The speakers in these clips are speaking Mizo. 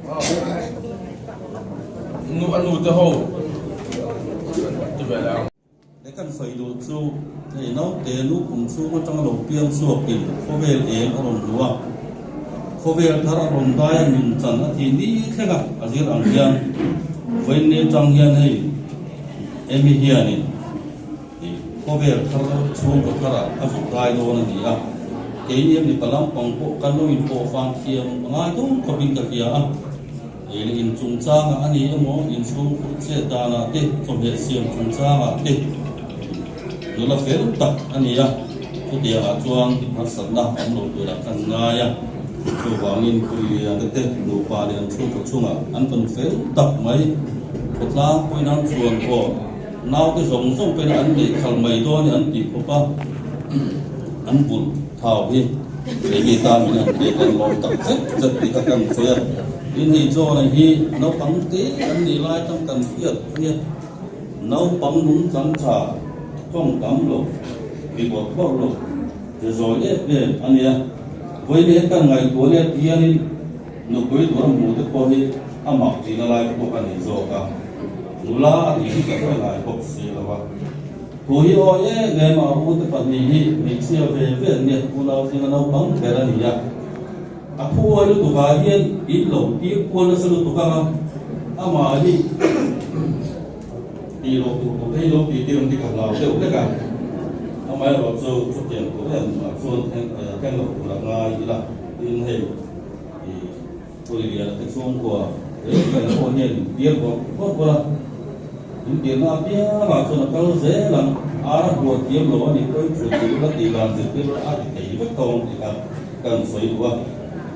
Nu a nu te ho ti ve leh ang. He kan sawi duh chu hei naute nu kum chhung atanga lo piang chhuakin khawvel eng a rawn hmu a, khawvel thar a rawn dai a nun chan a thih ni thleng a, a zir ang hian vawiin atang hian hei Amy hianin Khawvel thar chhungkaw tharah a zuk dai dawn a ni a, keini mipa lampang pawh kan lo inpawh fang thiam a ngai dawn khawpin ka hria a. Ei leh in chungchangah a ni emaw, inchhungkhur chet danah te, chawhmeh siam chungchangah te nula fel tak a ni a, chutiangah chuan harsatna awm lo turah kan ngai a. Chuvangin Puiliana te nupa leh an chhungkaw chungah an fanu fel tak mai khawtlangpuiin an chuan aw. Naute zawng zawng pawhin an neih khalh mai dawn e an tih khawp a, an bulh thau hi keini tan min han pek an lawm tak zet zet tih kha kan sawi a. Tin hei John-a hi naupang te an nih lai atang kan hriat a nia, naupang nung chang tha, tawng tam lo, mi bawrh bawrh lo, ze zawi em em a nia. Vawiin he kan ngaihtuah let hianin nupui tur a hmuh te pawh hi a mak tihna lai pawh a nei zawk a. Nula a nih hi ka hre ngai bawk si lo a. Thu hi awi em em a, u te pahnih hi hmeichhia ve ve an nia, unau zinga naupang ber a ni a. A thu awi lutuk ah hian in lo tir kual nasa lutuk ang a, amah hi tih loh tur tur te hi lo tih tir ang tih ka hlau deuh hlek a. Amaherawh chu chutiang tur em ah chuan thleng loh tur a ngai ila, tin hei Puiliana te chhungkua leh kan pawh hian in tir bawrh bawrh bawrh a, in tirna apiangah chuan a kal zel ang, ar a huat thiam lo a nih pawhin thut tur ula tih dan zirtir a ti thei vek tho ang tih kha kan sawi duh a,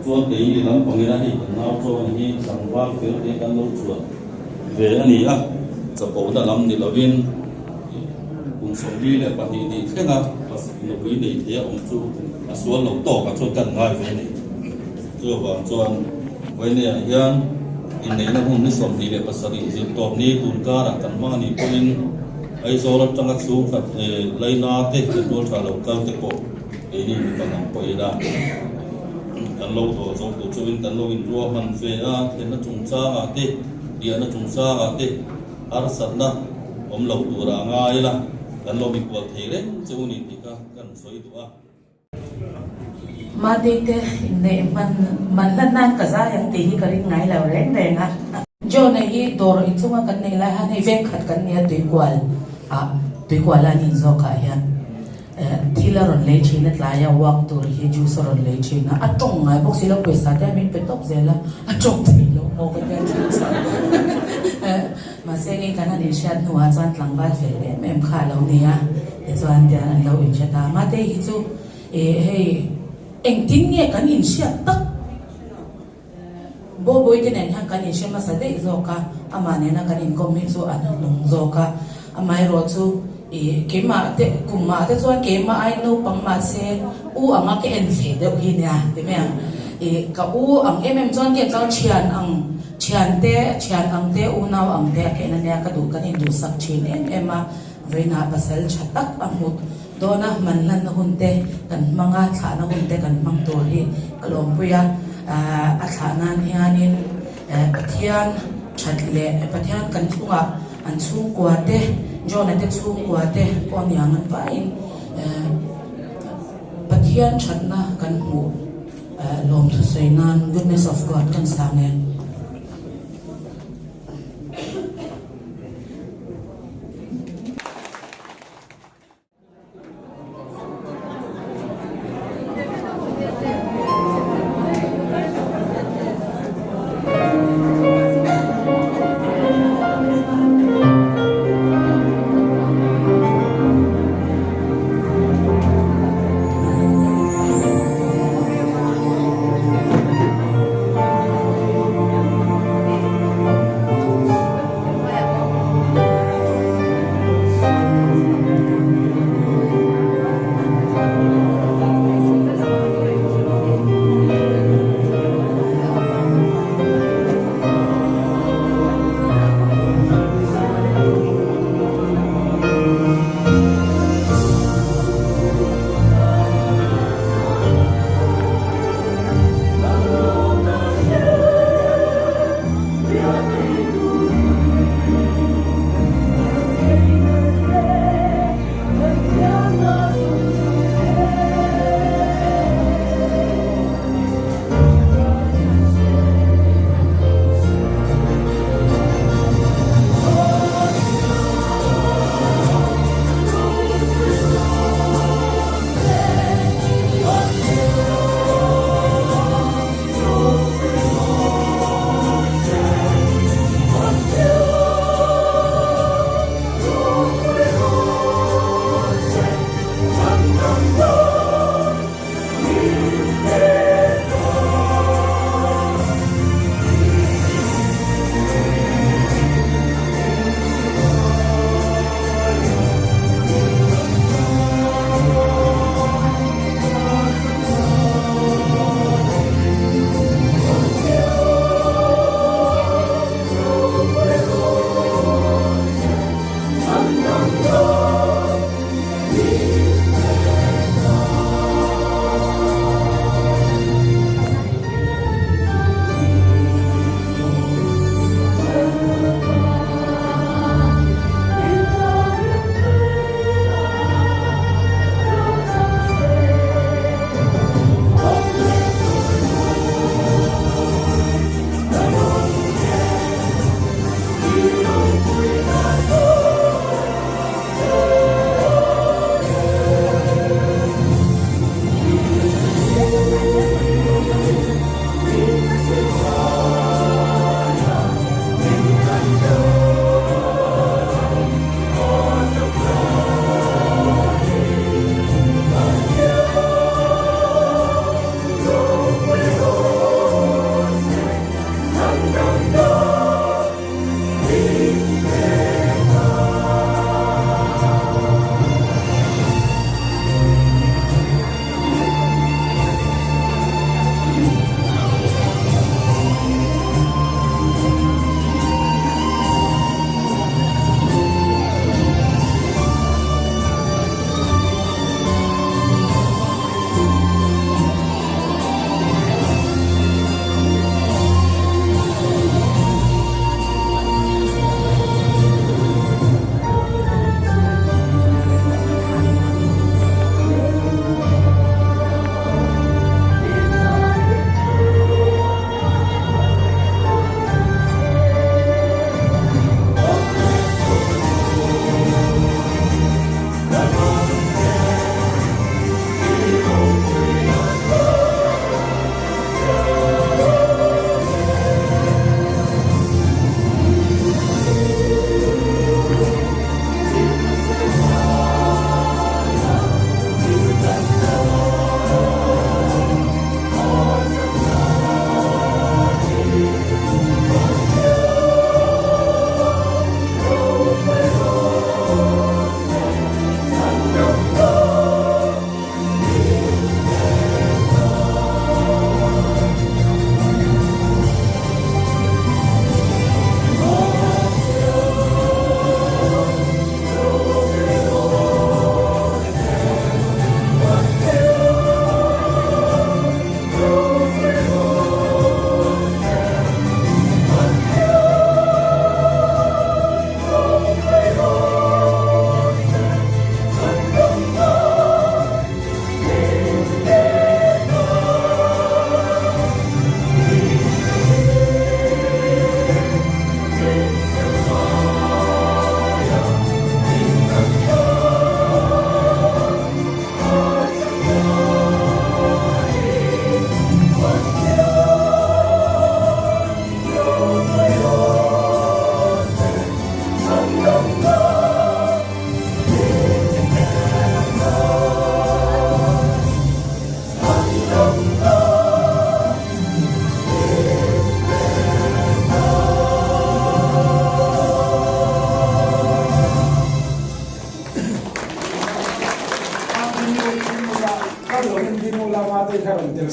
chuan keini lampangin a hei kan nau chuan hi tlangval fel te kan lo chhuah ve a ni a, chapona lam ni lovin kum 42 nih thlenga nupui nei thei a awm chu a sual lo tawkah chuan kan ngai ve a ni. Chuvang chuan Vawineah hian inneihna hun ni 27 zirtawp ni tun karah kan hmang a nih pawhin Aizawl atanga chhungkhat laina te leh tual tha lo kal te pawh keini mipa lam pawhin a kan lo dawh zawk tur chauhin kan lo inruahman ve a, thlenna chungchangah te, biahna chungchangah te harsatna awm lo turah a ngai la, kan lo mikual thei reng che u ni tih kha kan sawi duh a. Mahni te inneih hman man hlan nan ka zai ang tih hi ka ring ngai lo reng reng a. John-a hi dawr inchunga kan neih lai han hei veng khat kan nia tuikual ah tuikual a an in zawk ah hian thil a rawn lei thin a tlai a walk tur hi juice a rawn lei thin a a tawng ngai bawk si lo pawisa te a min pe tawp zel a a tawng thei lo maw ka tia thin chuan mahse ngei kan han inhriat hnuah chuan tlangval fel em em kha a lo ni a. Tichuan tiang an lo inhre ta. Mate hi chu eh hei engtin nge kan inhriat tak? Bawbawite nen hian kan inhre hmasa daih zawk a, amah nena kan inkawm hi chu a hnuhnung zawk a. Amaherawh chu ih keimah te kumah te chuan keimah ai naupang mahse u anga ka en ve deuh hi nia ti mai ang. Ih ka u ang em em chuan ke chuan thian ang thiante thian ang te unau ang te a ka en ania ka duh kan induhsak thin em em a. Vawiinah pasal tha tak a hmut dawn a, man hlanna hun te kan hmang a, thlahna hun te kan hmang tur hi ka lawmpui a. A thlah nan hianin Pathian that leh Pathian kan chungah an chhungkua te, John-a te chhungkua te pawh a ni ang an vaiin Pathian thatna kan hmuh lawmthu sawi nan Goodness of God kan sang e.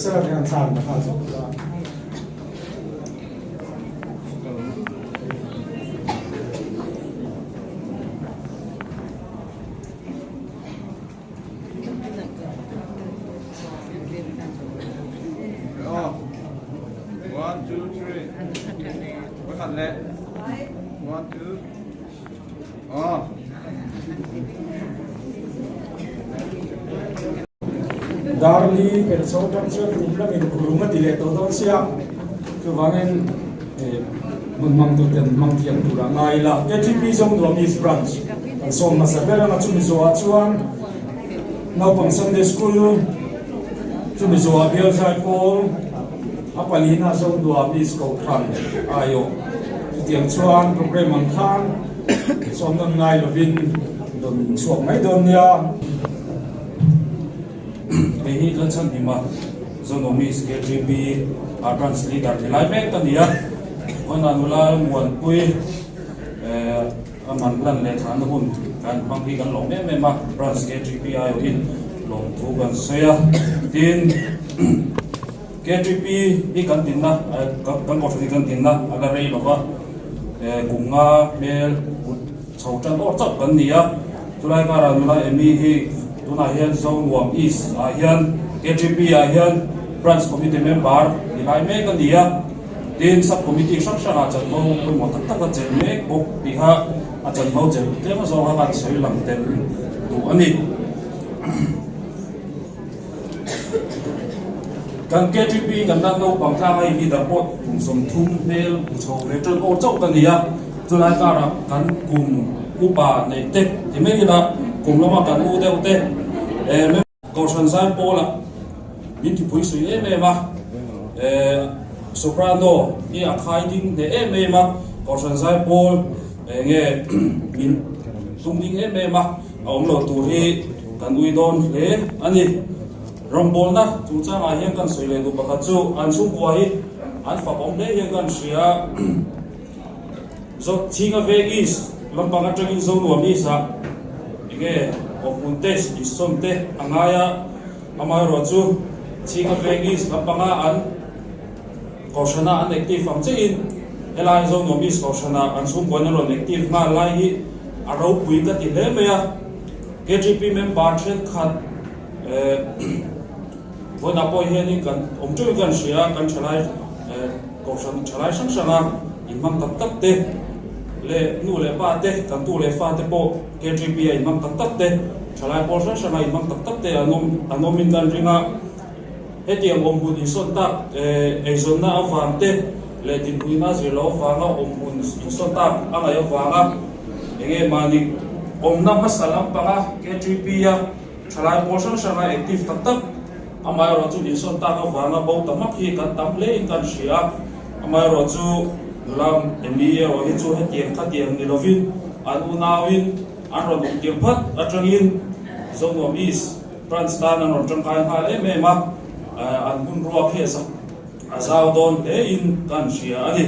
Sir hian thla an la nghal zawk a. Darli pel chho atang chuan kum lamin rum a ti leh tawh dawn sia, chuvangin hmun hmangtuten hmang thiam tur a ngai ila. KTP Zawngduam East Branch kan sawm hmasa ber ang a, chumi zawhah chuan naupang Sunday School, chumi zawhah Bial Zai Pawl, a palina Zawngduam East Kohhran aiawh. Chutiang chuan program ang khan sawm nawn ngai lovin rawn chhuak mai dawn nia. Hei hi Lalchhanhima Zonomis KGB Branch Leader ni lai mek ka ni a, vawiinah nula Muanpui a man lan leh thlahna hun kan hmang hi kan lawm em em a, Branch KGB aiawhin lawmthu kan sawi a, tin. KTP hi kan dinna, kan kohhran hi kan dinna a la rei lo va, kum nga hmel kut chho tan awr chauh kan ni a. Chulai karah nula Amy hi tunah hian Zonuam East ah hian KTP ah hian Branch Committee member ni lai mek a ni a. Tin, Sub Committee hrang hrangah chanvo pawimawh tak tak a chelh mek bawk tiha a chanvo chelh tlem azawng a kan sawi lang tel duh a ni. Kan KTP kan la naupang tlang a leader pawh kum 30 hmel bu chho ve tan aw chauh ka ni a, chulai karah kan kum upa neih te ti mai ila kum lama kan u deuh te eh Kohhran zai pawlah min ti pui sui em em a, eh soprano hi a khai ding hneh em em a, Kohhran zai pawl enge min tum ding em em a. A awm lo tur hi kan ui dawn hle a ni. Rawngbawlna chungchangah hian kan sawi leh duh pakhat chu an chhungkua hi an fak awm hle hian kan hria. Zo Chhinga Veng East lampang atangin Zonuam East ah enge awmhmun te insawn te a ngai a, amaherawh chu Chhinga Veng East lampanga an Kohhrana an active ang chiahin helai Zonuam East Kohhrana an chhungkuain an rawn active nghal lai hi a ropui ka ti hle mai a. KTP member thenkhat eh vawiinah pawh hianin kan awm teuhin kan hria a, kan thalai eh Kohhran thalai hrang hranga inhmang tak tak te leh nu leh pa te, kan tu leh fa te pawh KTP a inhmang tak tak te, thalai pawl hrang hranga inhmang tak tak te an awm an awmin kan ring a. Hetiang awmhmun insawn tak eizawnna avang te leh dinhmuihna zir loh avanga awmhmun insawn tak a ngaih avanga enge mahni awmna hmasa lampanga KTP-a thalai pawl hrang hranga active tak tak amaherawh chu insawn tak avanga bo ta hmak hi kan tam hle in kan hria a, amaherawh chu nula Amy erawh hi chu hetiang khatiang ni lovin an unauin an rawn awm tir phat atangin Zonuam East Branch tan an rawn tangkai nghal em em a, an hun ruak hi a zau dawn hle in kan hria a ni.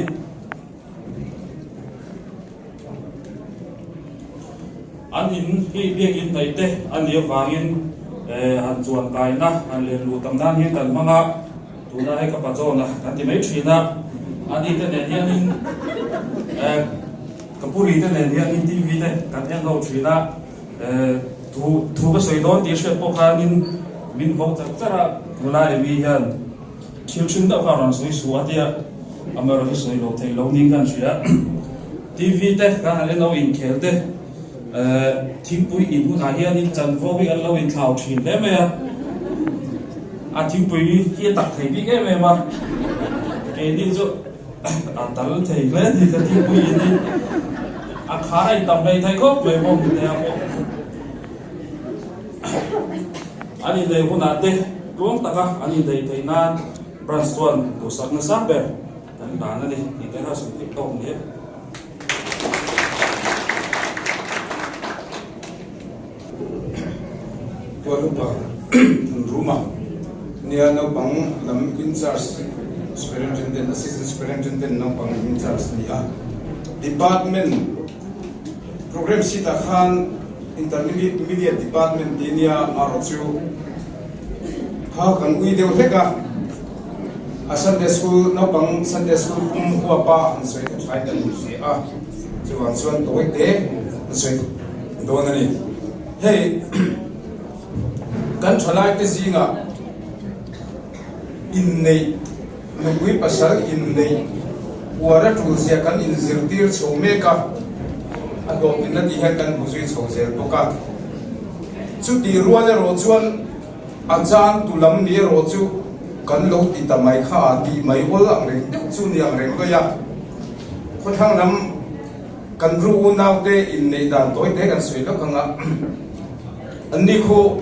An in hi biakin hnaih te a nih avangin han chuan kaina han len luh tam nan hian kan hmang a, tuna hei ka pazawn a kan ti mai thin a, ani te nen hianin ka puri te nen hianin TV te kan en ho thin a. Thu thu ka sawi dawn tih hriat pawh khanin min vo char char a, nula Amy hian thil hring deuh kha a rawn sawi suh a tia, amaherawhchu sawi lo theih lo niin ka han hria. TV te kan han en lo inkhel te thingpui in hunah hianin chanvo hi an lo inthlau thin hle mai a, a thingpui hi a tak thei bik em em a, keini chu A tal thei hle ni ka thingpui in hi a khar a intam hlei thei khawp mai bawk ni nia pawh an inneih hunah te tluang taka an inneih theih nan branch chuan duhsak nasa ber kan dan a ni tih te kha sawi theih tawk ni e. Tualupa Thanruma nia naupang lam in charge Superintendent, Assistant Superintendent naupang in charge a ni a. Department program sheet ah khan Intermediate Department tih nia marawh chu kha kan ui deuh hlek a. A Sunday School naupang Sunday School pum huapa an sawi ta thain kan inhria a, chuvang chuan tawi te an sawi dawn a ni. Hei kan thalaite zingah inneih nupui pasal inneih uar a tul zia kan inzirtir chho mek a, a hlawhtlinna tih hian kan hmu zui chho zel bawk a. Chutih rual erawh chuan A chan tu lam ni erawh chu kan lo ti ta mai kha a tih mai awl ang reng deuh chu ni ang reng daih a. Khawthlang lam kan ru unau te inneih dan tawi te kan sawi lawk ang a, an ni khu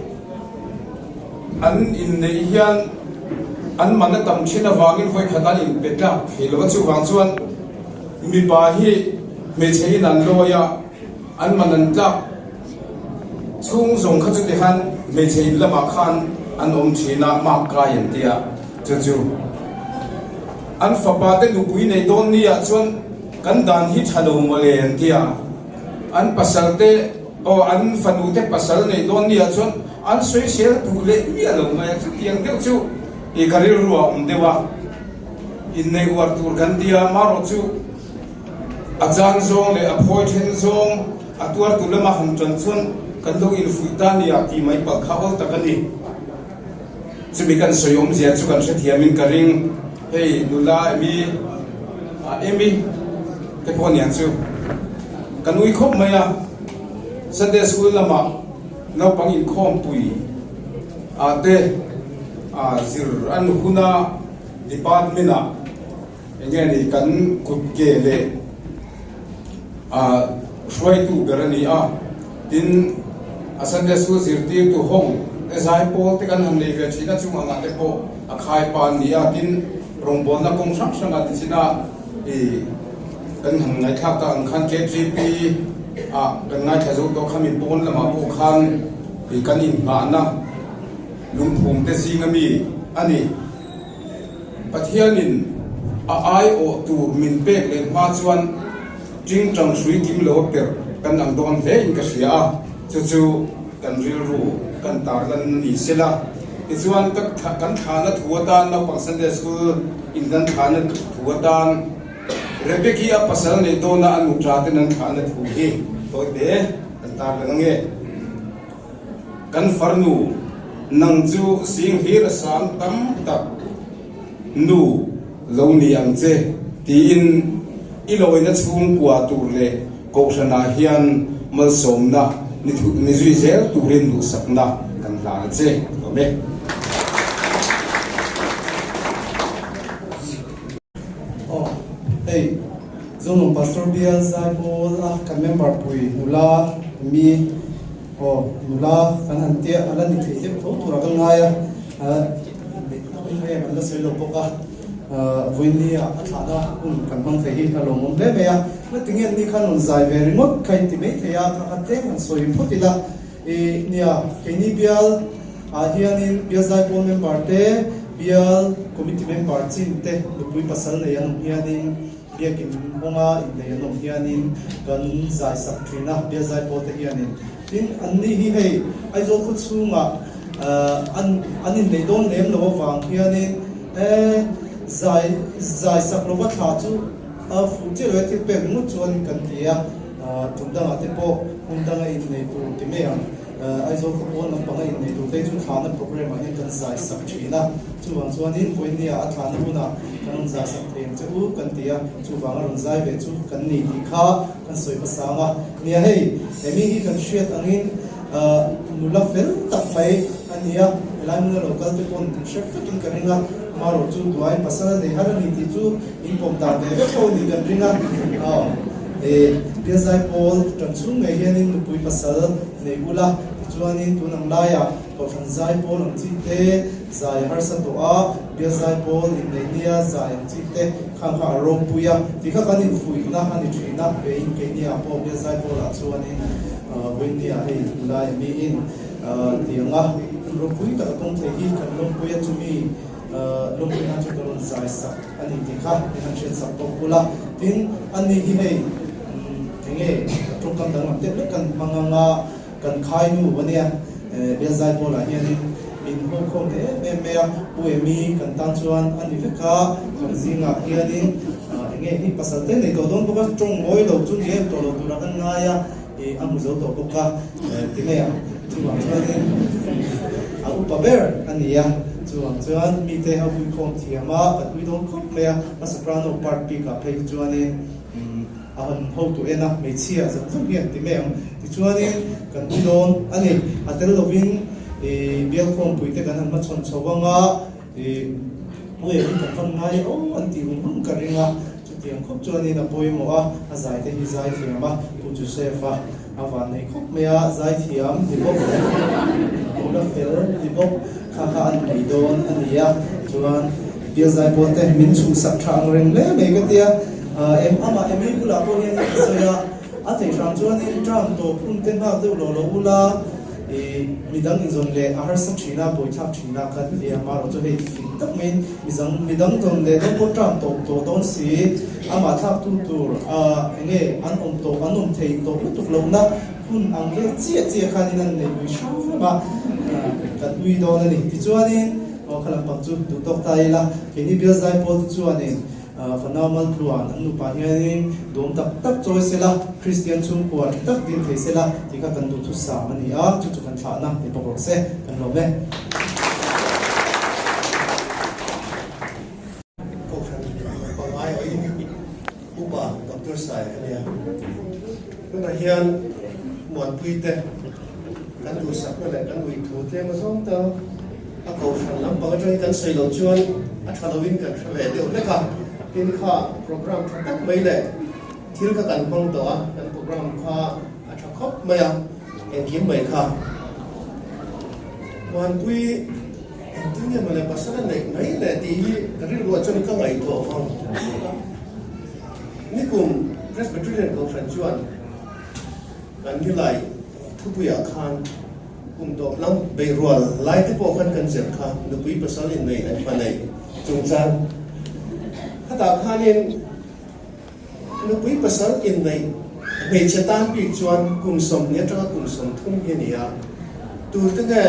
an inneih hian an man a tam thin avangin vawikhat an inpe tlak thei lo a, chuvang chuan mipa hi hmeichhe in an lawi a, an man an tlak. Chhung zawng kha chuti khan hmeichhe in lamah khan an awm thin a, mark kai an ti a, chu chu an fapa te nupui nei dawn ni ah chuan kan dan hi tha lo mawle an ti a, an pasal te aw an fanu te pasal nei dawn ni ah chuan an sawisel duh leh miah lo mai a, chutiang deuh chu i ka rilru ah awm deuh a, inneih uar tur kan ti a, marawh chu a chan zawng leh a phawi then zawng. A tuartu lama han tan chuan kan lo infuih ta nia tih mai palh kha awl tak a ni. Chumi kan sawi awmzia chu kan hrethiamin ka ring. Hei nula Amy, ah Amy te pawh aniang chu ka nui khawp mai a. Sunday school lamah naupang inkhawmpui ah te ah zir an huna department ah Enge ni kan kut ke leh ah hruaitu ber a ni a, tin a Sunday School zirtirtu ho te zai pawl te kan han nei ve thin a, chung angah te pawh a khai pa an ni a, tin rawngbawlna kawng hrang hrang ah tichina ih kan han ngaihthlak tak ang khan KTP ah kan ngaithla zo tawh khami pawn lamah pawh khan ih kan inhnahna lungphum te zinga mi a ni. Pathianin a aiawh tur min pek leh hma chuan tingtang hrui kim lo a perh kan ang dawn hle in ka hria a, chu chu kan rilru kan tarlan a ni sela. Tichuan ka kan thlahna thu atan naupang Sunday School in kan thlahna thu atan Rebeki a pasal neih dawna a nuṭa ten an thlahna thu hi tawi hle kan tarlan ange. Kan farnu, nang chu zing hlir a sang tam tak nu lo ni ang che, tiin i lawina chhungkua tur leh kohhranah hian malsawmna ni zui zel turin duhsakna kan hlan a che. Awm e. Aw, hei Zonglawm Pastor Bial Zaipawl a kan member pui nula mi aw nula kan han tia a la ni thei deuh tho tura ka ngai a, nei em an la sawi lo bawk a, vawinia a thlahna hun kan hmang thei hi a lawmawm hle mai a, ngatinge an ni khan rawn zai ve ringawt kha in ti mai thei a, kha kha tlem han sawi phawt ila. I nia, keini bial ah hianin bial zaipawl member te, bial committee member chin te nupui pasal nei an awm hianin biakin hawnga innei an awm hianin kan zai sak thin a, bial zaipawl te hianin. Tin, an ni hi hei Aizawl khaw chhungah an an inneih dawn lem lo avang hianin e zai zai sak lova thla chu a fuh chiah lo e thil pek ringawt chuan kan ti a. Tum dangah te pawh hmun danga innei tur ti mai ang. Aizawl khaw pawn lampanga innei tur te chu thlahna programme ah hian kan zai sak thin a. Chuvang chuanin vawinia a thlahna hunah kan rawn zai sak thei ang che u kan ti a, chuvanga rawn zai ve chu kan ni tih kha kan sawi hmasang a. Nia hei, Amy hi kan hriat angin nula fel tak mai a ni a, helai hmuna lo kal te pawn kan hre vekin ka ring a, amaherawh chu duai pasal a nei har a ni tih chu inpawm dan ve vek ho nih kan ring a. E, Biazai pawl tan chhung ngei hianin nupui pasal nei ula, tichuanin tun ang laiah Kohhran zai pawl ang chi te zai a harsa tawh a, Biazai pawl inneih nia zai ang chi te khan kha a ropui a, ti kha kan infuihna a ni thin a, keiin keiniah pawh Biazai pawlah chuanin vawinia hei helai miin tianga ropui tak a tawng thei hi kan lawmpui a, chumi lawmpuina chu ka rawn zai sak. A ni tih kha min han hriat sak bawk ula. Tin, a ni hi hei enge tawngkam danglam deuh vek kan hmang anga kan khai nu a nia, Bialzai Pawlah hianin. Min haw khawm ta em em mai a, Pu Emi kan tan chuan a ni vek a, kan zingah hianin eng nge hi pasal te nei tawh dawn bawk a, tawng mawi lo chu ni em tawh lo turah kan ngai a, ih a hmu zo tawh bawk a, tinge a chuvang chuanin a upa ber a ni a, chuvang chuan mite a hui khawm thiam a, kan hui dawn khawp mai a, a soprano part bikah phei hi chuanin. A han hotu en a, hmeichhia zawng zawng hian ti mai ang. Tichuanin kan ui dawn a ni. A tel lovin ih bialkhawmpui te kan han hmachhawn chho ang a, ih pu engin kan van ngai aw an tih hum hum ka ring a. Chutiang khawp chuanin a pawimawh a, a zai te hi zai thiam a, Pu Joseph a a van nei khawp mai a, zai thiam ni bawk, nula fel ni bawk kha kha an nei dawn a ni a. Chuan bial zai pawl te min chhuhsak tha ang reng hle mai ka tia. Em amah Emi bulah pawh hian ka sawi a, a theih hram chuanin term tawp hun te nghak deuh lo lo ula, ih midang inzawn leh a harsa thin a, buaithlak thin a ka ti a, amaherawh chu hei fing tak maiin mizang midang zawn leh dawn pawh term tawp tawh dawn si, amah thlak tu tur ah eng nge an awm tawh an awm thei tawh lutuk lohna hun ang vel chiah chiah khanin an nei lui hram a, kan ui dawn a ni. Tichuanin aw kha lampang chu duh tawk ta ila, keini bial zai pawl te chuanin Fanau Maltluan an nupa hianin duam tak tak chawi sela, Kristian chhungkua tha tak din thei sela tih kha kan duhthusam a ni a, chu chu kan thlahna ni bawk rawh se, kan lawm e. Kohhran pangngai awin Upa Doctor Sai ka nia. Tunah hian Muanpuite kan duhsakna leh kan uithu tlem azawng tal A kohhran lampang atangin kan sawi loh chuan a tha lovin kan hre ve deuh hlek a, tin kha program tha tak mai leh thil kha kan hmang tawh a, kan program kha a tha khawp mai a, engkim mai kha Muanpui engtin nge mawle pasal a neih mai le tih hi ka rilruah chuan ka ngaihtuah vang a, nikum Presbyterian kohhran chuan kan nilai thupuiah khan Kum tawp lam beihrual lai te pawh khan kan zir kha, nupui pasal innei leh fa nei chungchang. Khatah khanin nupui pasal inneih hmeichhe tan bik chuan kum 20 atanga kum 30 hi a ni a, tute nge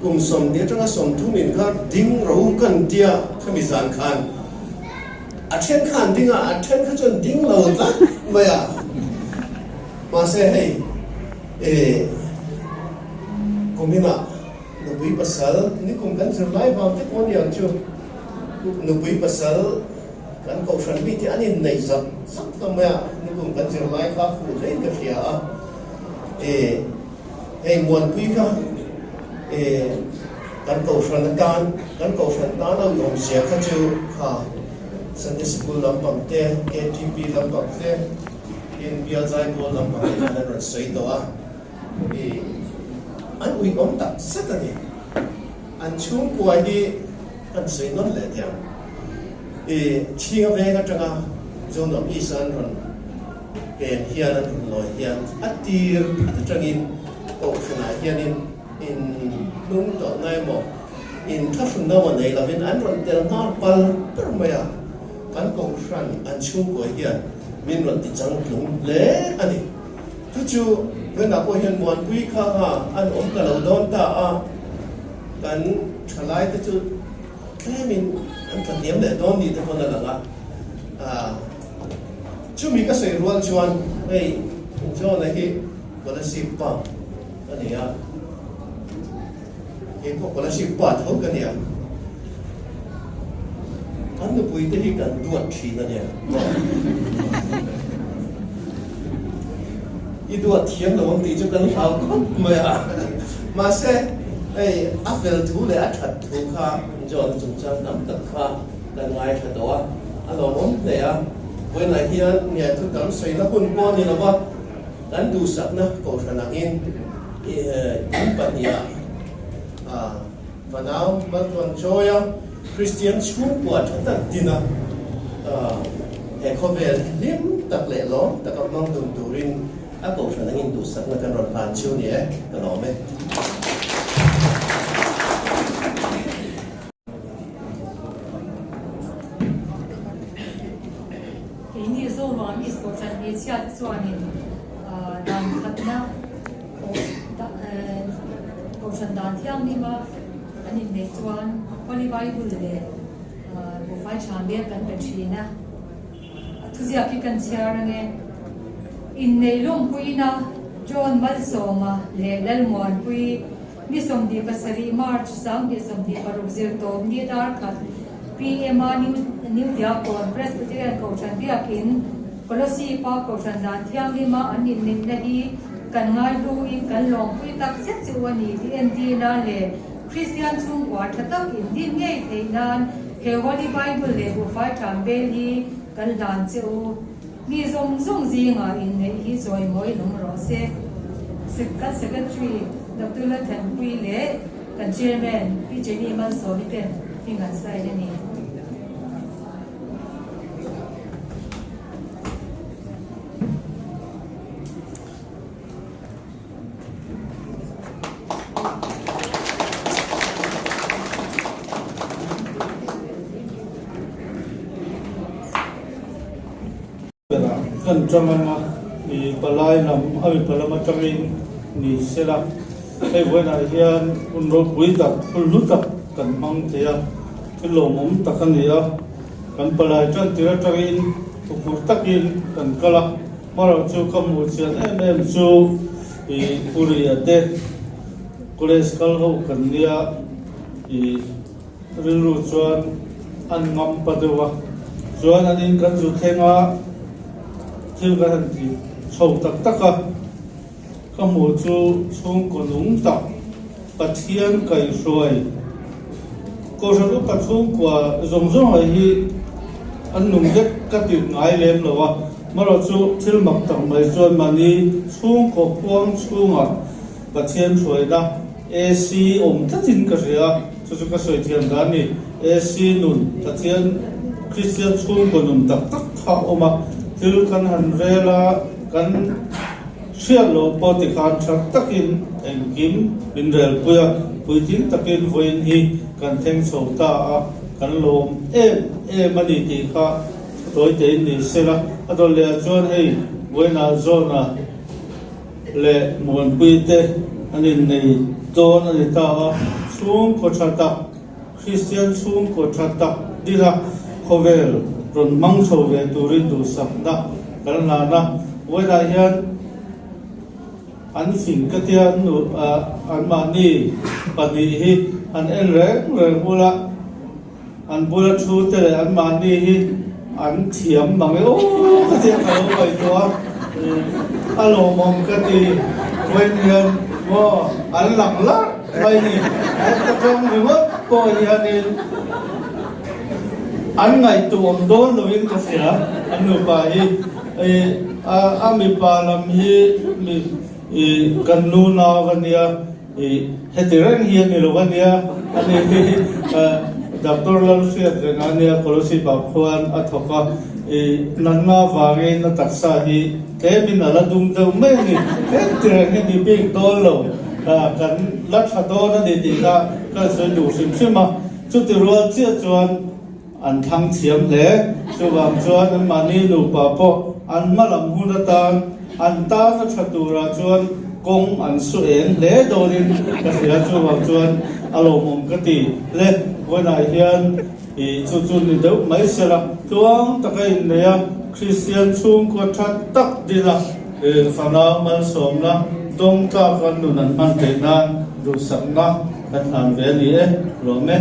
kum 20 atanga 30 in kha ding ro kan tia khami zan khan a then khan ding a, a then kha chuan ding lo tlat mai a, mahse hei. E, kuminah nupui pasal, nikum kan zir lai vang te pawh aniang chu, nupui pasal kan kohhran mi te an inneih zak zak hlawm mai a, nikum kan zir lai kha fuh hlein ka hria a. E, hei Muanpui kha e, kan kohhran atan, kan kohhran tan a uiawmzia kha chu kha Sunday Sikul lampang te, KTP lampang te, Tin, bial zaipawl lampang te khan an rawn sawi tawh a, i an uiawm tak zet a ni. An chhungkua hi kan sawi nawn leh teh ang. I chhinga veng atanga Zonuam East an rawn pen hian an rawn lawi hian a tir phat atangin kohhranah hianin in hnung tawhna emaw in thlahrunna emaw nei lovin an rawn tel nghal pal ber mai a. Kan kohhran an chhungkua hian min rawn ti changtlung hle a ni. Chu chu vawiinah pawh hian Muanpui kha ha an awm ta lo dawn ta a, kan thalaite chu tlemin an tlahniam leh dawn ni te pawn a lang a. Chumi ka sawi rual chuan hei John-a hi Kolasib pa a ni a. Kei pawh Kolasib pa tho ka nia. Kan nupui te hi kan duat thin a nia. I duat thiam lo ang tih chu kan hlau khawp mai a. Mahse, hei a fel thu leh a that thu kha John chungchang tam tak kha kan ngaithla tawh a, a lawmawm hle a. Vawiinah hian nge thu tam sawina hun pawh a ni lo va, kan duhsakna kohhran angin In pahniha fanau Maltuan Chawia Kristian chhungkua tha tak dina he khawvel hlim tak leh lawm taka hmang dun turin a kohhran angin duhsakna kan rawn hlan chiu ni e, ka lawm e. Keini Zonuam East Kohhran hmeichhia te chuanin dan khatna. Kohhran dan thianghlima an inneih chuan Holy Bible leh buhfai tha hmel kan pe thin a. A thuziak hi kan chhiar ange. Inneih lawmpuina John Malsawma leh Lalmuanpui ni 27 March 2026 zirtawp ni dar khat PM a New Diakon Presbyterian Kohhran Biakin Kolossi pa Kohhran dan thianghlima an inneihna hi kan ngaihluin kan lawmpui tak zet chu a ni tih entirna leh Kristian chhungkua tha tak indin ngei theih nan he Holy Bible leh buhfai tham bel hi kan hlan che u. Mi zawng zawng zingah inneih hi chawimawi lawm rawh se. Kan Secretary Doctor Lalthanpuii leh kan Chairman Pi Jenny Malsawmi ten hming an sign a ni. Berah kan chang anga i palai lam a mipa lam atangin ni sela hei vawiinah hian hun ropui tak thil hlu tak kan hmang thei a thil lawmawm tak a ni a kan palai tan tir atangin huphur takin kan kal a. Hmaro chu ka hmuh chian em em chu i Puri a te college kal ho kan nia i rilru chuan an ngam pa deuh a, chuan an in kan zu thleng a thil kan han ti chho tak tak a, ka hmuh chu chhungkaw nung tak Pathian kaihhruai Kohhran upa chhungkua zawng zawng ah hi an nung vek ka ti ngai lem lo a, marawh chu thil mak tak mai chuan mahni chhungkaw huang chhungah Pathian hruaina AC awm tlatin ka hria a, chu chu ka sawi thiam dan a ni. AC nun, Pathian Kristian chhungkaw nun tak tak kha a awm a, thil kan han rel a, kan. Hriat loh pawh tikhan tha takin engkim min relpui a, puitling takin vawiin hi kan thleng chho ta a, kan lawm em em a ni tih kha tawi tein ni sela. A dawt leh ah chuan hei vawiinah John-a leh Muanpui te an innei dawn a ni ta a, chhungkaw tha tak, Kristian chhungkaw tha tak dina khawvel rawn hmang chho ve turin duhsakna kan hlan a. Vawiinah hian an fing ka tia an anmahni pahnih hi an en reng reng bula an bula thu te leh anmahni hi an thiam mang e aw ka tia ka lo ngaihtuah a, a lawmawm ka ti. Vawiin hian maw an lang larh. Mai ni, heta tawng ringawt pawh hianin an ngaihtuah awm dawn loin ka hria, an nupa hi a mipa lam hi mi kan nu nau a nia, heti reng hi a ni lo a nia, ani hi Doctor Lalhriat reng a nia, Kolosip ah khuan a thawk a, natna avangin a taksa hi Tlemin a la dum deuh mai a ni. Heti reng hi ni bik dawn lo, kan la tha dawn a ni tih kha ka sawi duh hrim hrim a. Chuti rual chiah chuan an thlang thiam hle. Chuvang chuan anmahni nupa pawh an hma lam hun atan an tan a tha turah chuan kawng an su eng hle dawnin ka hria. Chuvang chuan a lawmawm ka ti hle. Vawiinah hian. I chu chu ni deuh mai sela, tluang taka innei a, Kristian chhungkaw tha tak dina fanau malsawmna dawng tlaka nun an hman theih nan duhsakna kan hlan ve a ni e, lawm e.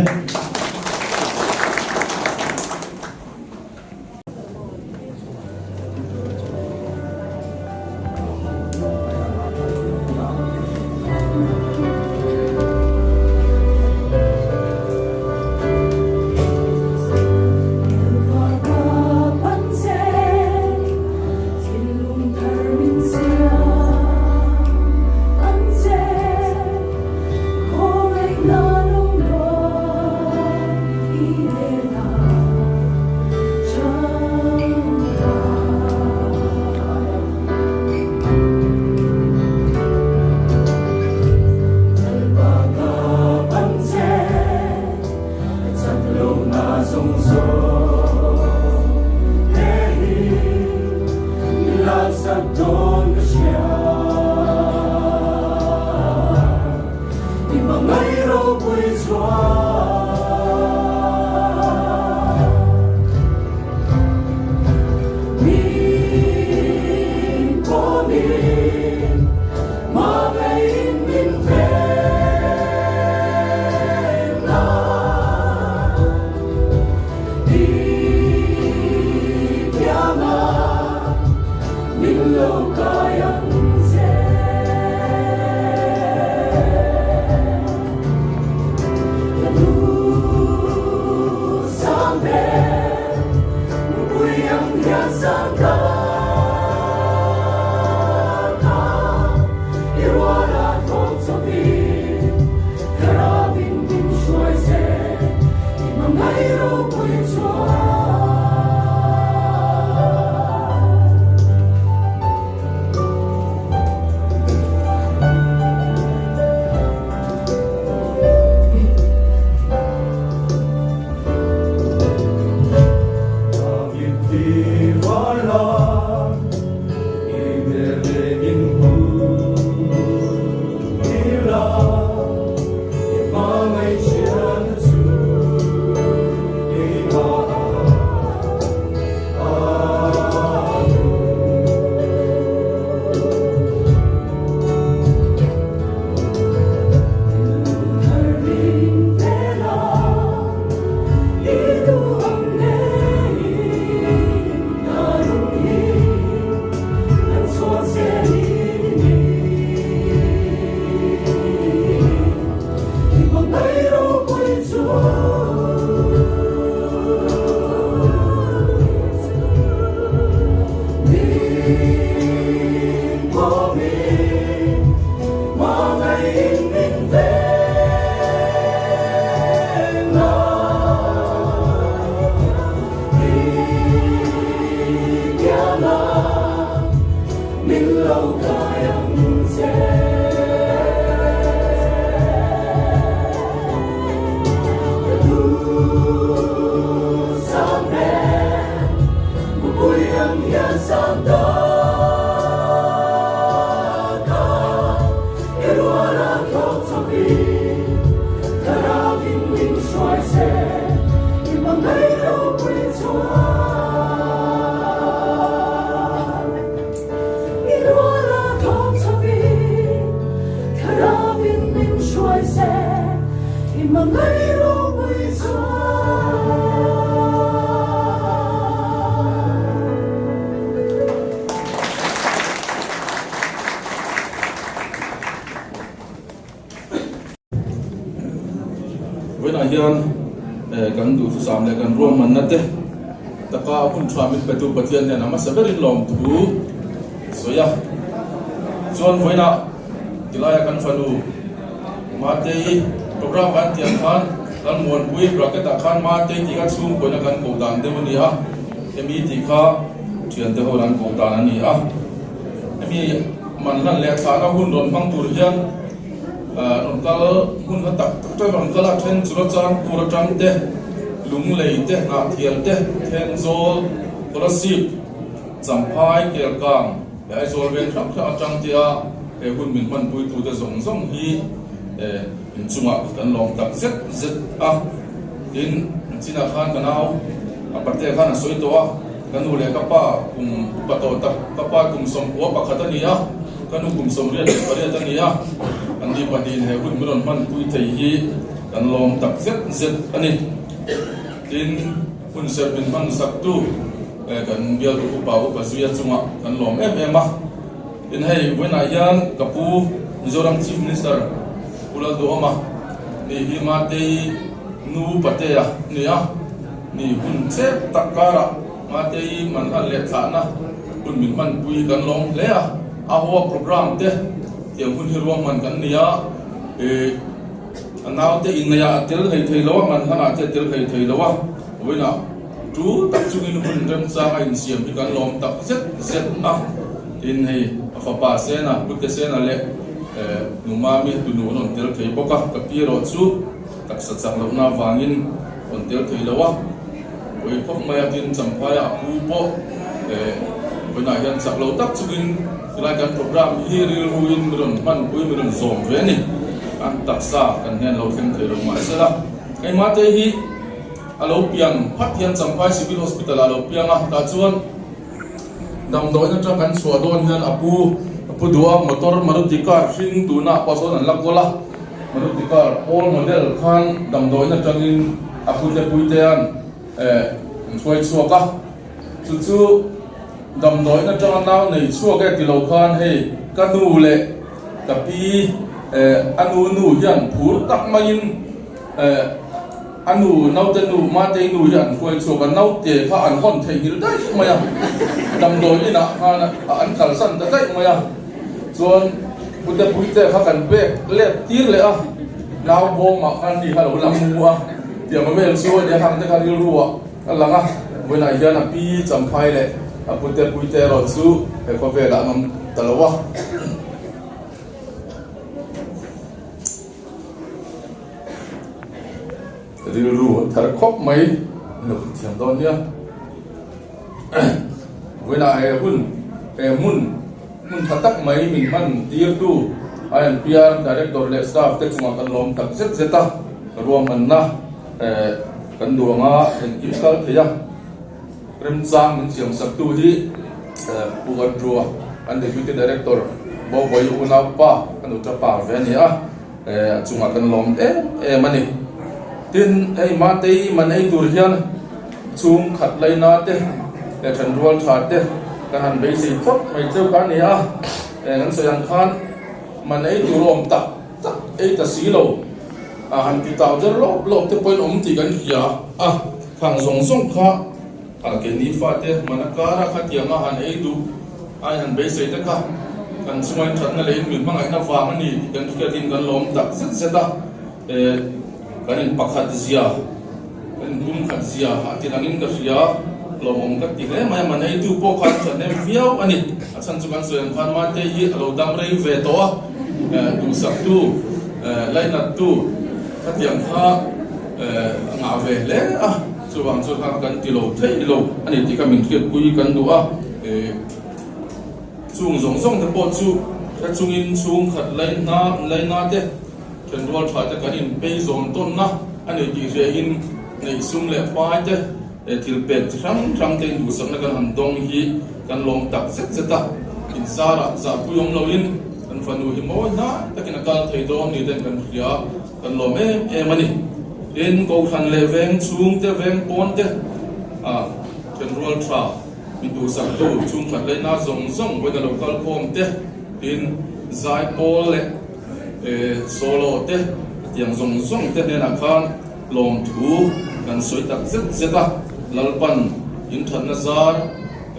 Vawiinah hian kan duhthusam leh kan ruahmanna te taka hun tha min petu Pathian hian a hmasa berin lawmthu sawi a. Chuan vawiinah tilaia kan fanu Matei program kan tih ang khan kan muanpui bracket ah khan Matei tih kha chhungkuaina kan koh dan deuh a ni a, hemi tih kha thiante ho an koh dan a ni a. Hemi man hlan leh thlahna hun rawn hmang tur hian rawn kal hmun hla tak tak atang rawn kal a, then chu Rachangpur atang te, Lunglei te, Hnahthial te, Thenzawl, Kolasib, Champhai, Kelkang leh Aizawl veng hrang hrang atang te a he hun min hmanpuitute zawng zawng hi inchungah kan lawm tak zet zet a. Tin, chinah khan ka nau a pate khan a sawi tawh a, ka nu leh ka pa kum upa tawh tak, ka pa kum 91 a ni a, ka nu kum 78 a ni a, an ni pahnihin he hun min rawn hmanpui thei hi kan lawm tak zet zet a ni. Tin, hun serh min hman saktu kan bialtu upa upa zuia chungah kan lawm em em a. Tin, hei vawiinah hian ka pu Mizoram Chief Minister Pu Lalduhawma ni hi Matei nu Patea ni a, ni hun chep tak karah Matei manhlan leh thlahna hun min hmanpui kan lawm hle a, a hoa programme te tiang hun hi ruahman kan ni a, ih a naute inneihah a tel hlei thei lo a, manhlanah te a tel hlei thei lo a, vawiinah Tu tak chungin hun remchang a insiam hi kan lawm tak zet zet a, tin hei a fapa Sena, Pute Sena leh Nu Mami tunu an rawn tel thei bawk a, ka pi erawh chu taksa chak lohna avangin rawn tel thei lo a, pawi khawp mai a, tin Champhaia a pu pawh vawiinah hian chak lo tak chungin tilai kan program hi rilruin mi rawn hmanpui mi rawn zawm ve a ni, an taksa kan hnen lo thleng thei lo mahsela keimah te hi. A lo piang phat hian Champhai Civil Hospital ah a lo piang a, tah chuan damdawiin atang kan chhuah dawn hian a pu a pu duh a, motor Maruti car hring tuna pawh sawn an la kawl a, Maruti car old model khan damdawiin atangin a pute puitean eh an hruai chhuak a, chu chu damdawiin atanga nau nei chhuak e ti lo khan hei ka nu leh ka pi eh a nu nu hian phur tak maiin eh. A nu, naute nu, Matei nu hi an hruai chhuak a, naute kha an hawn theihnghilh daih mai a, damdawi inah khan an kalsan ta daih mai a, chuan Pute Puite kha kan pek let tir leh a, nau bawmah khan ni kha lo la mu a, tiang vel chu a nia, khang te kha rilru ah a lang a, vawiinah hian a pi Champhai leh a Pute Puite erawh chu he khawvelah an awm ta lo a. Rilru a thar khawp mai in lo thiam dawn nia. Vawiinah he hun, he hmun, hmun tha tak mai min hman tirtu INPR Director leh staff te chungah kan lawm tak zet zet a, ruahmanna kan duh anga engkim kal thei a. Remchang min siamsaktu hi Pu Andrew-a, an Deputy Director, Bawbawi unaupa, ka nuta pa ve a ni a, a chungah kan lawm em em a ni. Tin, hei Matei man ei tur hian chhungkhat laina te leh thenrual tha te kan han beisei phawt mai cheu kha a ni a, kan sawi ang khan man ei tur awm tak tak ei ta si lo, a han ti tau der lawp lawp te pawhin awm tih kan hria a. Khang zawng zawng kha a keini fate hmana kara khatianga han ei duh ai han beisei te kha kan chunga inthatna leh in min hmangaihna vang a ni tih kan hriatin kan lawm tak zet zet a, kan in pakhat zia, kan in pum khat zia a ti langin ka hria, lawmawm ka ti hle mai a, man eitu pawh khan thahnem viau a ni, a chhan chu kan sawi ang khan Mate hi a lo dam rei ve tawh a, duhsaktu, lainattu khatiang kha. A ngah ve hle a, chuvang chu kha kan ti lo thei lo a ni tih kha min hriatpui kan duh a, chung zawng zawng te pawh chu hre chungin chhungkhat laina laina te thenrual tha te kan inpei zawn tawnna a ni tih hriain neih sum leh pai te thil pek chi hrang hrang te induhsakna kan han dawng hi kan lawm tak zet zet a, inzarah zahpui awm loin kan fanu hi mawi hnai takin a kal thei dawn ni ten kan hria. Kan lawm em em a ni. Tin, Kohhran leh veng chhung te, veng pawn te, ah thenrual tha, mi duhsaktu, chhungkhat leina zawng zawng vawiin a lo kal khawm te, tin, zaipawl leh solo te, hetiang zawng zawng te hnenah khan lawmthu kan sawi tak zet zet a. Lalpan inthatna zar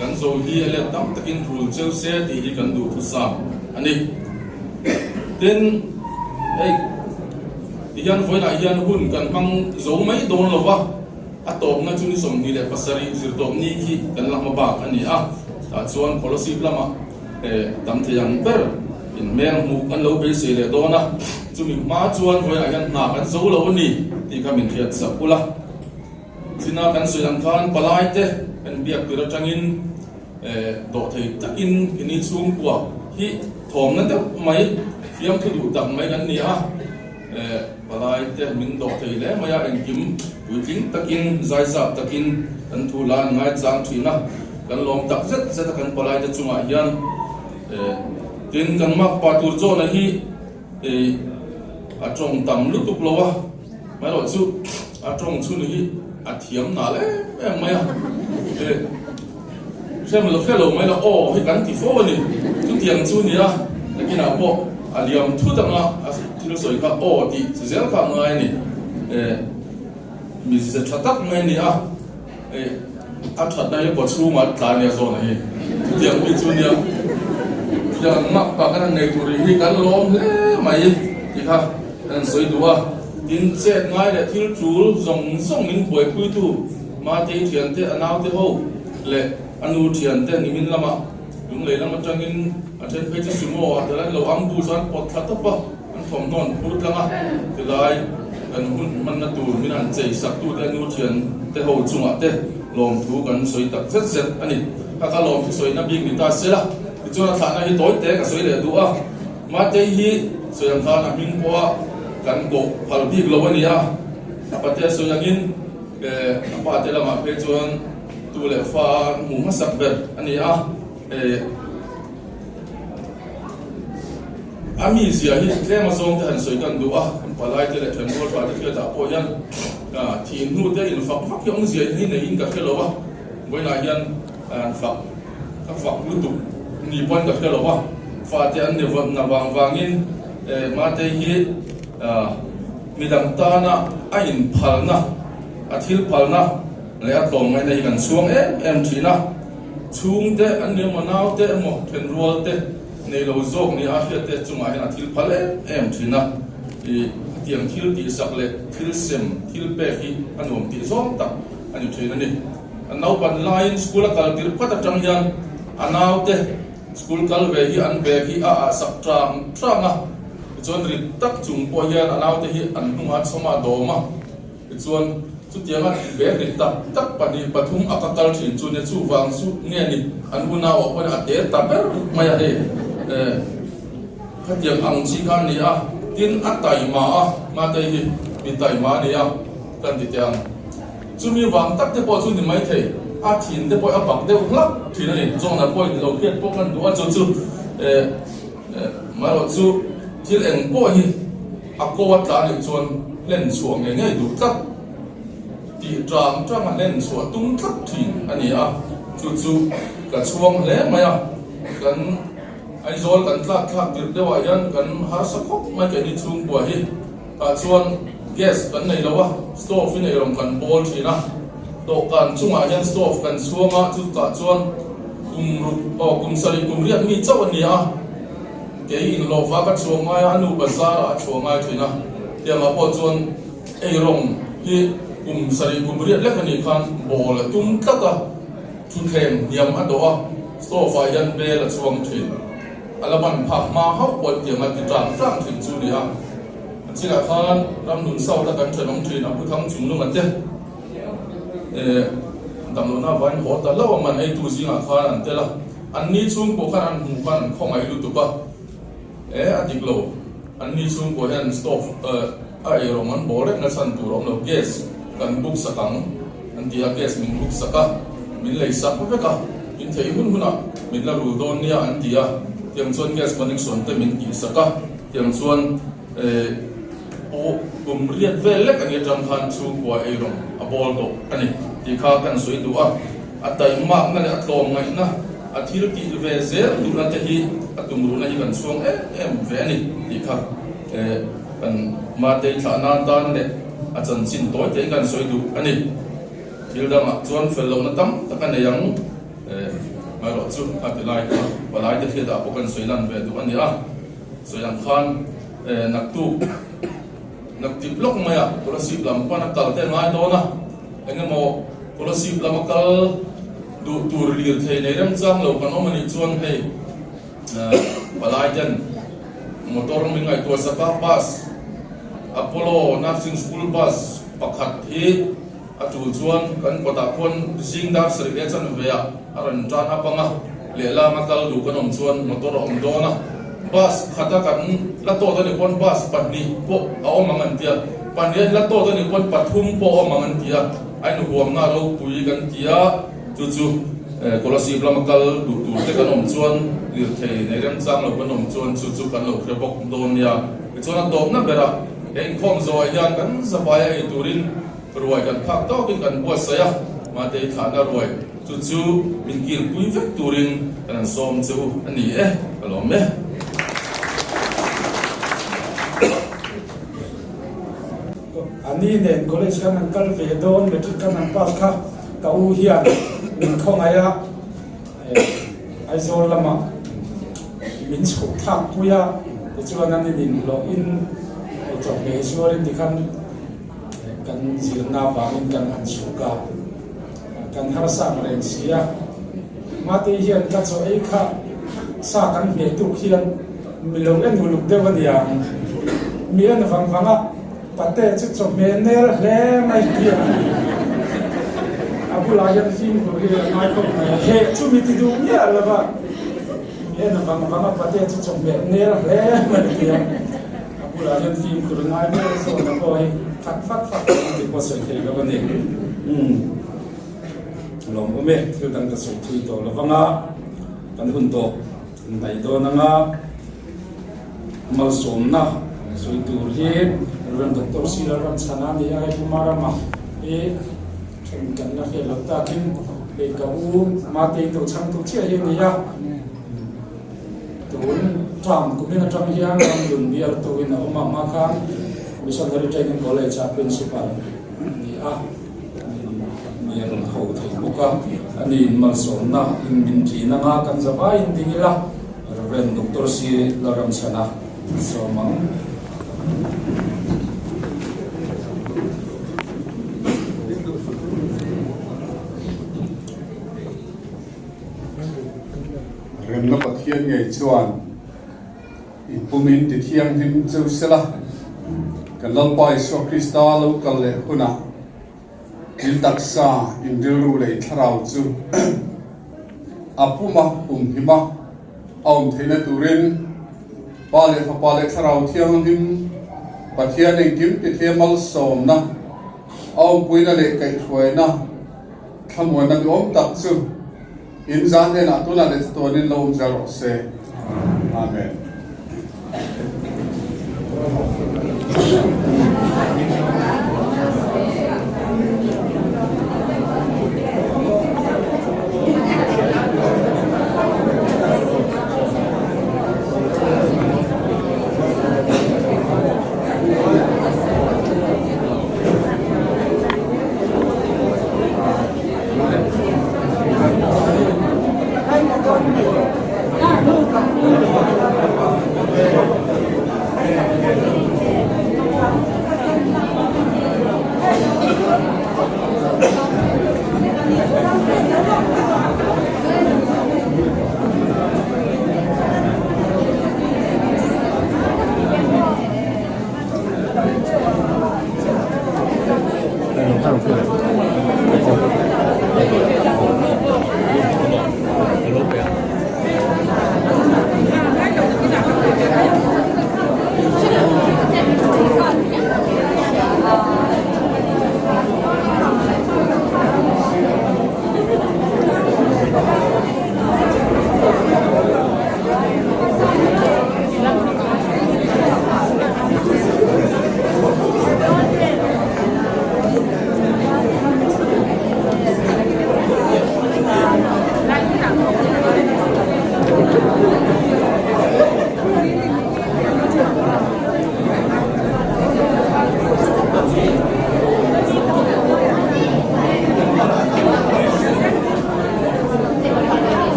kan zo hi a let tam takin rul cheu se tih hi kan duhthusam a ni. Tin, hei tihian vawiinah hian hun kan hmang zo mai dawn lo va, a tawpna chu ni 27 zirtawpni khi kan la hma bak a ni a, tah chuan Kolasib lamah tam thei ang ber inhmel hmuh kan lo beisei leh dawn a, chumi hma chuan vawiinah hian hna kan zo lo a ni tih kha min hriat sak ula. China kan sawi ang khan palaite kan biak tir atangin Dawhthei takin keini chhungkua hi thawmna deuh mai, fiamthu duh tak mai kan ni a, palai te min dawhthei hle mai a, engkim puitling takin, zaizap takin kan thu la an ngaichang thin a, kan lawm tak zet zet a kan palai te chungah hian. Tin, kan makpa tur zawhna hi A tawng tam lutuk lo a, amaherawh chu a tawng chhun hi a thiam nal em em mai a, hrem lo hre lo mai la aw hi kan ti fo a ni, chutiang chu nia nakinah pawh a liam thut anga a thil sawi kha aw tih chi zel kha a ngai a ni, mize tha tak mai a ni a. Hei a thatna hi kaw chhungah tlai nia zawn a hi chutiang mi chu nia thian mak tak an han nei tur hi kan lawm hle mai tih kha kan han sawi duh a, tin chet ngai leh thil tul zawng zawng min buaipuitu Matei thiante a naute ho leh a nu thiante nimin lamah lunglei lam atangin a then phei chu sumo ah tel an lo ambush a an pawt thla tawp a. An thawmhnaw an phur tlang a, tilai kan hun hmanna tur min han chei sak tute a nu thian te ho chungah te lawmthu kan sawi tak zet zet a ni. Ka ka lawmthu sawina bik ni ta se la, tichuan a thlahna hi tawi te ka sawi leh duh a, Matei hi sawi ang khan a hming pawha kan koh phal bik lo a ni a, a patea sawi angin a pate lamah phei chuan tu leh fa an hmuh hmasak ber a ni a. A mizia hi tlem a zawng te han sawi kan duh a, kan palai te leh thenrual tha te hriatah pawh hian thih hnu te in fak vak hi awmzia hi neiin ka hre lo a, vawiinah hian an fak ka fak lutuk ni pawn ka hre lo a, fate an ni na vang vangin Matei hi. Midang tana a inphalna, a thil phalna leh a tlawmngaihna hi kan chhuang em em thin a. Chhungte an ni emaw, naute emaw, thenrual te nei lo zawk nia a hriat te chungah hian a thil phal em em thin a. Ih, hetiang thil tihsak leh thil sem, thil pek hi a nuam tih zawng tak a ni thin a ni. A naupan laiin school a kal tirh phat atang hian a naute school kal ve hi an bag hi a ah sak tang tang a, tichuan rit tak chung pawh hian a naute hi an hnungah a chhawm a, a dawm a, tichuan chutianga bag rit tak tak pahnih pathum a ka kal thin chu nia chuvang chu nge ni an unau ah pawhin a te ta ber mai a hei eh khatiang ang chi kha a ni a, tin a taima a, mate hi mi taima a ni a kan ti teh ang. Chumi vang tak te pawh chu ni maithei, a thin te pawh a bak deuh hlak thin a ni. Zawhna pawhin lo hriat pawh kan duh a, chu chu eh marawh chu thil eng pawh hi a ko a tla nih chuan hlen chhuah ngei ngei duh tlat tih tang tanga hlen chhuah tum tlat thin a ni a, chu chu ka chhuang hle mai a, kan Aizawl kan tlak thlak tirh deuhah hian kan harsa khawp mai keini chhungkua hi. Tah chuan gas kan nei lo a, stove in eirawng kan bawl thin a, dawhkan chungah hian stove kan chhuang a, chutah chuan kum ruk aw kum sarih kum riat mi chauh a ni a, kei inhlawhfa ka chhuah ngai a, a nu bazar ah a chhuah ngai thin a, tiangah pawh chuan eirawng hi kum sarih kum riat lek a nih khan bawl a tum tlat a, thutthleng hniam a dawh a, stove ah hian bel a chhuang thin. A la ban phak hma hauh pawh tiang a ti tang tang thin chu nia. A chinah khan ramnun South a kan thenawm thin a Pu Thang Chunglunga te eh damlohna vain haw ta lo a man eitu zingah khan an tel a. An ni chhung pawh khan an hmuh khan an khawngaih lutuk a. Eh a dik lo. An ni chhung pawh hian stove eh A eirawng an bawl reng na chhan tur a awm lo, gas kan book sak ang an ti a, gas min book sak a, min lei sak vek a, min theih hun hunah min la rul dawn nia an ti a, tiang chuan gas connection te min tih sak a, tiang chuan eh pawh kum riat vel lek a ni atang khan chhungkua eirawng a bawl tawh a ni tih kha kan sawi duh a, a taimakna leh a tlawmngaihna a thil tih ve zel duhna te hi a tumruhna hi kan chhuang em em ve a ni tih kha eh. Kan Matei thlah nan tan leh a chanchin tawi tein kan sawi duh a ni. Thil dangah chuan fel lohna tam tak a nei ang. Hmaerawh chu a ti lai kha palai te hriatah pawh kan sawi lan ve duh a ni a. Sawi ang khan naktuk naktip lawk maiah Kolasib lam pan a kal te a ngai dawn a. Eng emaw Kolasib lama kal duh tur lirthei nei remchang lo kan awm a nih chuan hei, Palai ten motor min ngaihtuah sak a, bus Apollo Nursing School bus pakhat hi a tul chuan kan kawtah khuan zing dar sarih leh chanve ah a rawn tan up ang a, lehlam a kal duh kan awm chuan motor a awm dawn a, bus khata kan la tawt a nih pawn bus pahnih pawh a awm ang an ti a, pahnih an la tawt a nih pawn pathum pawh a awm ang an ti a, a inhuamna ropui kan ti a. Chu chu Kolasib lama kal duh tur te kan awm chuan lirthei nei remchang lo kan awm chuan chu chu kan lo hre bawk dawn nia. Tichuan a tawpna berah he inkhawm zawhah hian kan zavaia ei turin ruai kan phak tawkin kan buatsaih a, Matei thlahna ruai chu chu min kilpui vek turin kan han sawm che u a ni e, ka lawm e. A ni nen college khan an kal ve dawn, matric khan an pass kha. Ka u hian min khawngaih a, Aizawl lamah min chhuk thlak pui a, tichuan an in inhlawhin chawhmeh zuarin tikhan kan zirna avangin kan han chhuk a, kan harsa ang reng si a. Mate hian ka chaw ei kha sa kan hmeh tuk hian mi lo en uluk deuh a niang, mi en vang vang a. Pate chu chawhmeh nel hle mai tia a bulah hian fimkhur hi a ngai khawp mai a, heh chu mi ti duh miah lo va, mi en vang vang a pate chu chawhmeh nel hle mai tia a bulah hian fimkhur a ngai ber zawhna pawh hi khat fak fak ang tih pawh sawi thei lo a ni. Umm lawmawm e, thil dang ka sawi thui tawh lo vang a, kan hun tawh. Daih dawn anga malsawmna sawi tur hi Rev Doctor C Lalramchhana a ni a, hei Pu Marama hi then kan la hriat loh takin hei ka u Matei deuh chhangtu chiah hi a ni a, tun term kumin atang hian Ramdun bialtuin a awm ang a khan. Missionary Training College a Principal a ni a, mi a rawn ho thei bawk a, ani in malsawmna in min ṭin anga kan zavaiin ding ila, Rev. Doctor C. Lalramchhana sawm ang. Remna Pathian ngei chuan in pumin ti thianghlim cheu sela, kan Lalpa Isua Krista lo kal leh hunah in taksa, in rilru leh in thlarau chu a puma pumhima a awm theihna turin Pa leh Fapa leh Thlarau Thianghlim Pathian engkim ti thei malsawmna, a awmpuina leh kaihhruaina thlamuanna duhawm tak chu in zan hnenah tunah leh chatuanin lo awm zel rawh se. Amen.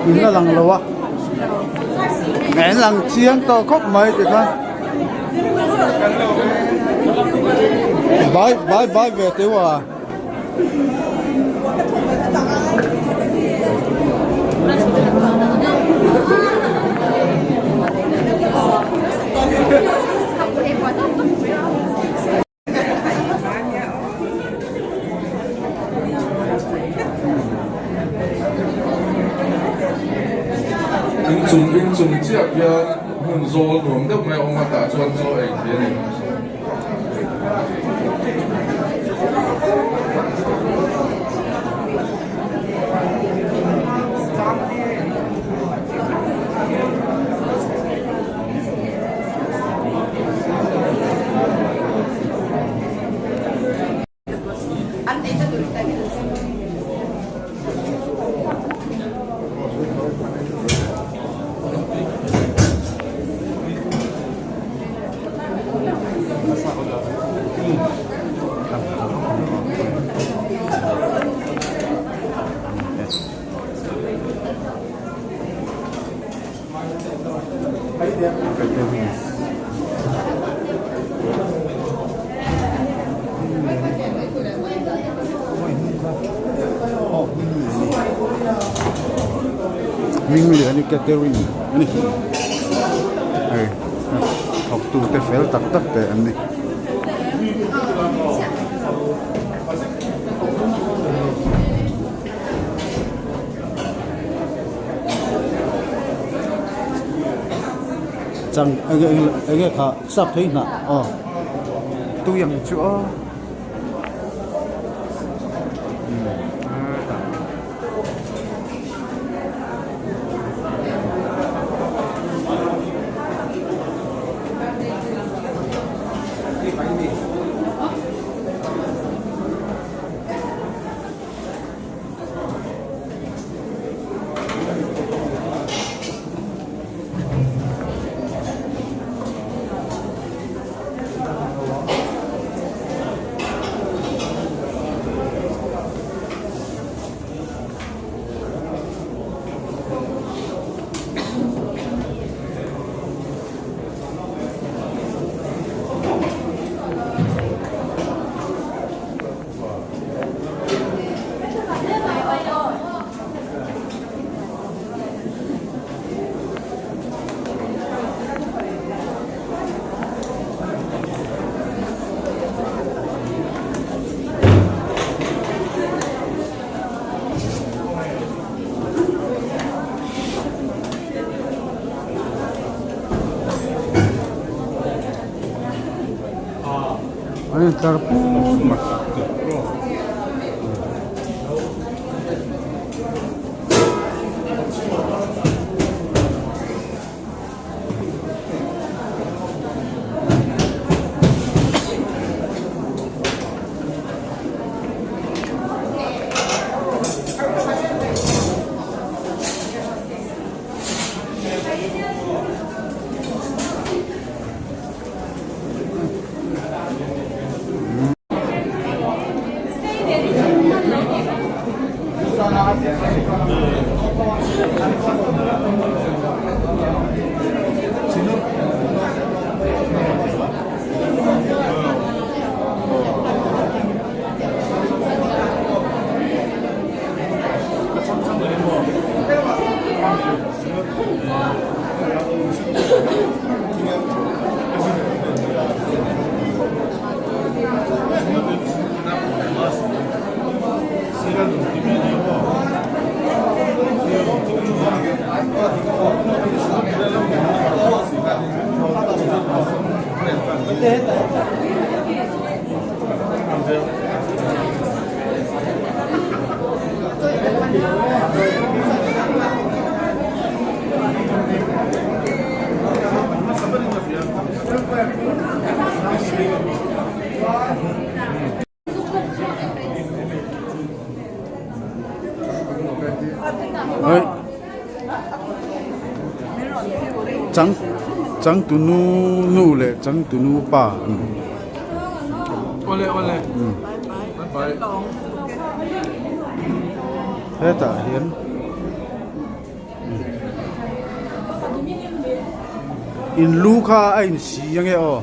In a lang lo a an lang chiang tawh khawp mai tikhan bai bai bai ve teuh a. Inchung inchung chiah hian hmun zawl nuam deuh mai a awm a tah chuan chaw ei thei a ni. Hmingliani catering a ni hei thawktu te fel tak tak te an ni. Chang enge enge kha sap thei hnah aw tui ang chu aw. An intlar put mai. Chang changtunu nu leh changtunu pa an ni. Awle awle bye bye. Hetah hian. In lu kha a in si ange aw.